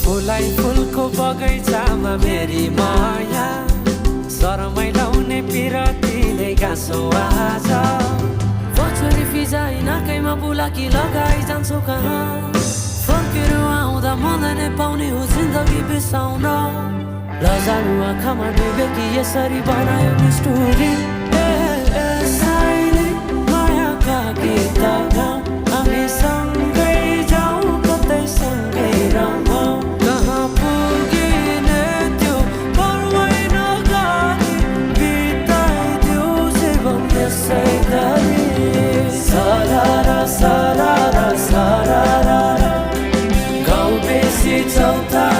फुलाई फुलको बगैँचामा मेरी माया शरमै लाउने पिरतीले गाँसो आज बछरी फिजाइ नाकैमा बुलाकी लगाइ जान्छौ कहाँ फर्केर आउँदा मलाई नै पाउने हो जिन्दगी बिसाउन लजालु आँखामा डुबेकी यसरी बनायो नि स्टोरी साइले मायाका गीत गाउँ हामी सँगै जाउँ कतै सँगै रमाउँ कहाँ पुगिने त्यो पर्वै नगरी बिताइदेऊ जीवन यसै गरी सरारा सरारा सरारा गाउँ बेसी चौता